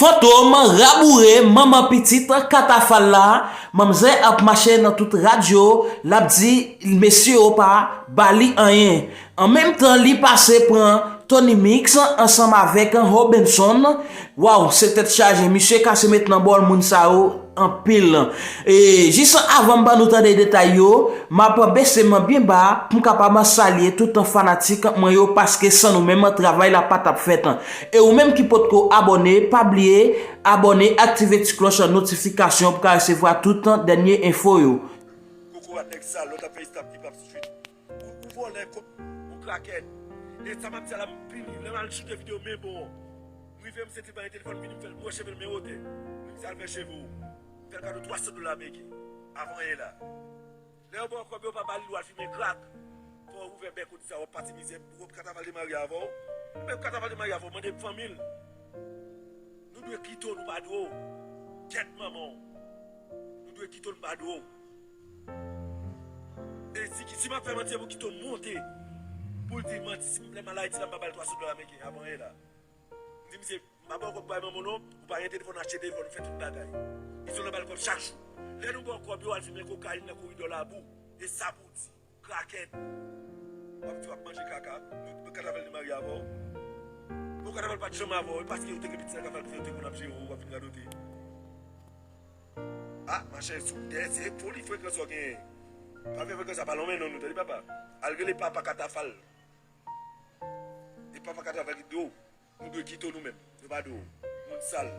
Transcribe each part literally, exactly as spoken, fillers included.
Fantom raboure manman pitit Katafal la, manmzè ap mache nan tout radyo, l ap di mesye yo pa ba li anyen. An menm tan, li pase pran Tony Mix ansanm avèk Robenson. Waw, se tèt chaje, misye kase met nan bòl moun sa yo anpil. E jis avan m ban nou tande detay yo, m ap bese m byen ba pou m kapab salye tout fanatik mwen yo, paske san nou menm, travay la pa t ap fèt. E ou menm ki potko abòne, pa bliye abòne, aktive ti klòch notifikasyon pou ka resevwa tout dènye enfo yo. Koko a nèg sal, lòt ap fè stop hip hop street. Ou, ou vòlè kòb, ou krakèt. E sa m ap di a la, m pini. Lè m al choute videyo, men bon. M rive, m senti bay telefòn, vini, m fè l bwè cheve l, men wote. M di al fè cheve w. M fè l kado twa san dola ameriken. Avan yè la. Lè yo ba w kòb, yo pa ba li, w al fimen krak. Fò w ouvè bèk ou di sa, w ap pati mizè, w ap Katafal te marye avè w. Menm Katafal te marye avè w, mande fanmi l. Nou dwe kite w, nou pa dwe w. Kèt manman w. Nou dwe kite w, nou pa dwe w. E si, si m ap fè manti, se pou kite w monte. Pou l di manti, si m lè m al Ayiti la, m pa ba l twa san dola ameriken, avan yè la. M di misye, m pa ba w kòb bay manman w non, ou pa gen telefòn, achte telefòn, ou fè tout bagay. Izolan ba l kòb chak jou. Lè nou ba w kòb, yo al fimen kokayin nan koridò Labou. E sa pou w di. Krakèt. W ap di w ap manje kaka. Nou, nou Katafal te marye avè w. Bon, Katafal pa t janm avè w. E paske yo te gen pitit sa Katafal te fè, yo te konn ap jere w, w ap vin radote. Ah, machè, sou dèyè, se foli frekans w genyen. Pa fè frekans sa, pa lonmen non nou, tande papa. Al rele papa Katafal. E papa Katafal ki di w. Nou dwe kite w nou menm. Nou pa dwe w. Moun sal.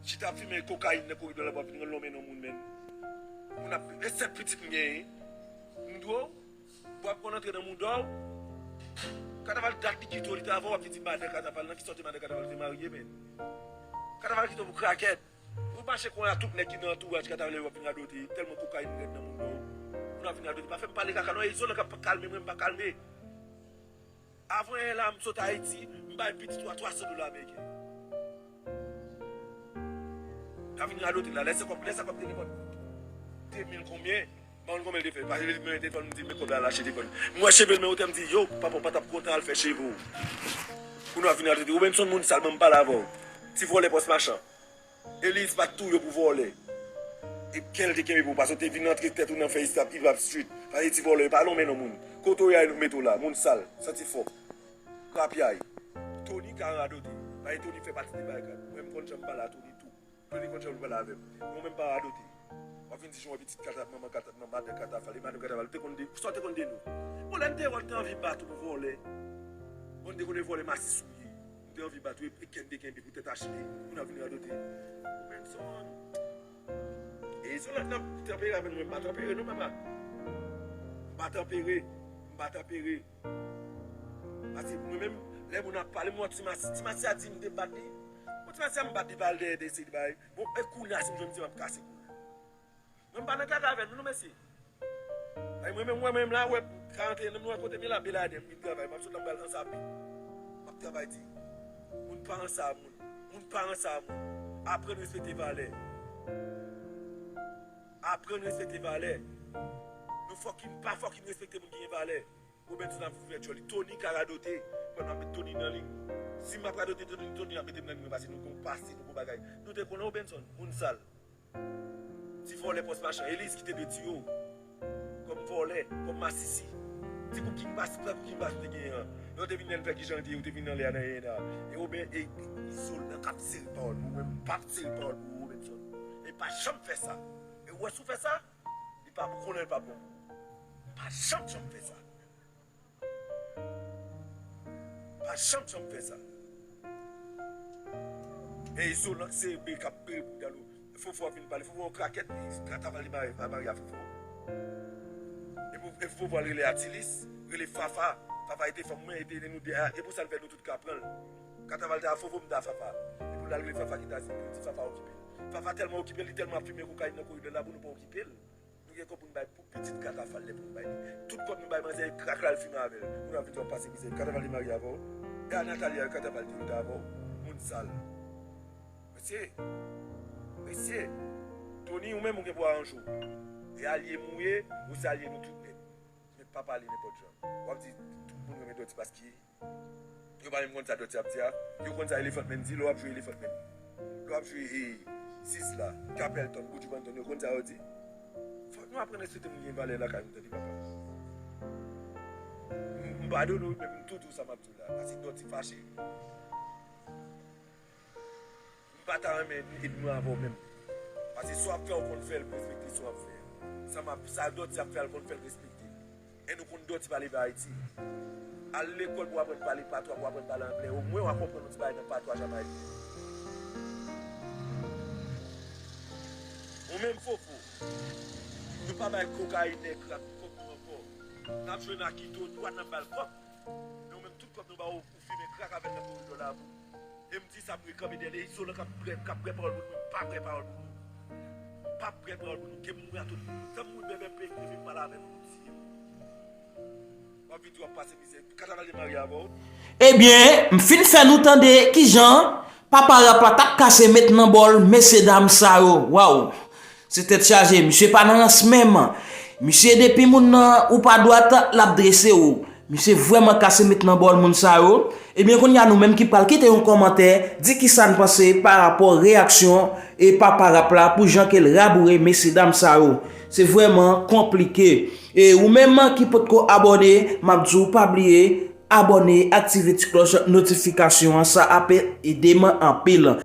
Chita ap fimen kokayin nan koridò la, w ap vin rann lonmen nan moun menm. Moun ap e sèt pitit m genyen. M dwe w. W ap konn antre nan mouda w. Katafal dat li kite w, li te avè w, w ap vin di madan Katafal, nan ki sa w te madan Katafal te marye, men. Katafal kite w pou krakèt. Ou mache konnen a tout nèg ki nan antouraj Katafal yo ap vin radote, tèlman kokayin rèd nan mouda w. Moun ap vin radote. Pa fè m pale kaka non, e Izolan k ap kalme mwen, m pa kalme. Avan yè la, m sot Ayiti, m bay pitit ou a twa san dola ameriken. L ap vin radote la, lè sa kòb, lè sa kòb te gen de mil konbyen, m pa konn konbyen l te fè. Pase li mwen telefòn, m di, men kòb la, al achte telefòn. M wè cheve l, men otè, m di, yo, papa, w pa t ap kontan al fè cheve w. Kounye a vin radote, Robenson moun sal, ban m pale avè w. Ti vòlè pòs machan. Eliz pa t touye w pou vòlè. E kè l te kenbe pou w, paske w te vin antre tèt ou nan fè istap hip hop street. Pase ti vòlè, pa lonmen non moun. Kote w ye a, nou mete w la, moun sal, santi fò. Rapyay. Tony ka radote. Pase Tony fè pati de bagay. Mwen, m konn jan m pale a Tony tou. Tony konn jan l pale avè m. Mwen menm pa radote. W ap vin di jan w pitit kata, manman kata, manman de kata fale, madan kata fale, te konn de, sa w te konn de nou. Bon, lè n te wè l te anvi bat ou pou vòlè. Bon, n te konn vòlè masisi w ye. M te anvi bat ou, e kè n te kenbe pou tèt achte. Moun ap vin radote. Ou menm se yon. E Izolan nan tanpere avè nou, men m pa tanpere non, papa. M pa tanpere. M pa tanpere. Pase mwen menm, lè moun ap pale, m wè Ti Masi, Ti Masi a di m te bat li. Bon, Ti Masi a m bat li pa al dèyè de seri bagay. Bon, e kounye a, si m jwenn misye, m ap kase kou l. Mwen m pa nan kaka avè nou non, mesye. Ay, mwen menm, mwen menm la, wè, karannteyen an, mwen kote m ye la, Beladè, m vin travay, m ap sot la, m pral ansa pi. M ap travay di. Moun pa ansa moun. Moun pa ansa moun. Aprann respekte valè. Aprann respekte valè. Nou fòkin, pa fòkin respekte moun ki gen valè. Robenson ap ouvè djòl li. Tony ka radote. Pandan m ap met Tony nan liy. Si m ap radote Tony, Tony ap mete m nan liy mwen, pase nou gon pase, nou gon bagay. Nou te konnen Robenson, moun sal. Ti vòlè pòs machan. Eliz ki te dwe tiye w. Kòm vòlè, kòm masisi. Ti kou kimbas, ti kou kimbas ou te genyen an. Lè w te vin lè n fè kijan l te ye, ou te vin anlè a nan yè a. E Roben, e Izolan k ap sere pawòl pou ou, men m p ap sere pawòl pou ou, Robenson. E pa janm fè sa. E ou wè si w fè sa, li pa pou konnen l pa bon. Pa janm, janm fè sa. Pa janm, janm fè sa. E Izolan se be k ap bere bouda l. Fofo ap vin pale. Fofo yon krakèt, li Katafal li marye, marye a Fofo. E pou, e Fofo al rele Atilis, rele Fafa. Fafa ete fanm mwen, ete nou de a. E pou sa l fè nou tout ka pran l. Katafal ta Fofo, m ta Fafa. E pou l al rele Fafa ki ta di, pou di Fafa okipe l. Fafa tèlman okipe l, li tèlman ap fimen kokayin nan koridò la pou nou pa okipe l. Nou gen kòb pou n bay pou pitit Katafal lè pou n bay li. Tout kòb nou bay manzè, e krak la l fimen avè l. Kounye a vin di w ap pase mizè. Katafal te marye avè w. E a Natalia, Katafal te rete avè w. Moun sal. Mesye. Mesye. Tony, ou menm ou gen pou aranje w. E alye m ou ye, ou se alye nou tout nèt. Met pa pale nenpòt jan. W ap di tout moun renmen dòti paske yo pa menm konn sa dòti ap di a. Yo konn sa Elephant Man di lè w ap jwe Elephant Man. Lè w ap jwe e, Sizzla, Capleton, Buju Banton, yo konn sa yo di. Fòk nou aprann respekte moun ki gen valè lakay nou, tande papa. M, m padone w, men m tou di w sa m ap di w la. Pase dòti fache. M pa ta renmen enmi mwen avè w menm. Pase sa w ap fè, ou konn fè l, respekte sa w ap fè. Sa m ap, sa dòti ap fè a, l konn fè l, respekte l. E nou konn dòti pa leve Ayiti. Al lekòl pou w aprann pale patwa, pou w aprann pale anglè. Omwen w a konprann yon ti bagay nan patwa Jamayik. Ou menm Fofo, nou pa bay kokayinè, krak, kòb nou ankò. N ap jwenn akito, nou pa nan bal kòb. Men ou menm tout kòb nou ba w, ou fimen krak avè l nan koridò la pou. E m di sa, m rekanpe dèyè l, e Izolan k ap brè, k ap brè pawòl pou nou, m pa brè pawòl pou nou. M p ap brè pawòl pou nou, ke m mouri a tout moun. Fè m mouri bèbè, m peye greve, m pale avè nou, nou tiye m. W ap vin di w ap pase mizè. Kataval te marye avè w? Ebyen, m fin fè nou tande kijan papa rap la t ap kase met nan bòl mesyedam sa yo. Waw! Se tèt chaje, misye pa nan rans menm. Misye, depi moun nan ou pa dwat, l ap drese w. Misye vrèman kase met nan bòl moun sa yo. Ebyen, kounye a nou menm ki pral kite yon kòmantè, di kisa n panse pa rapò reyaksyon e papa rap la pou jan ke l raboure mesyedam sa yo. Se vrèman konplike. E ou menm ki potko abòne, m ap di w pa bliye abòne, aktive ti klòch notifikasyon an, sa ap ede m anpil.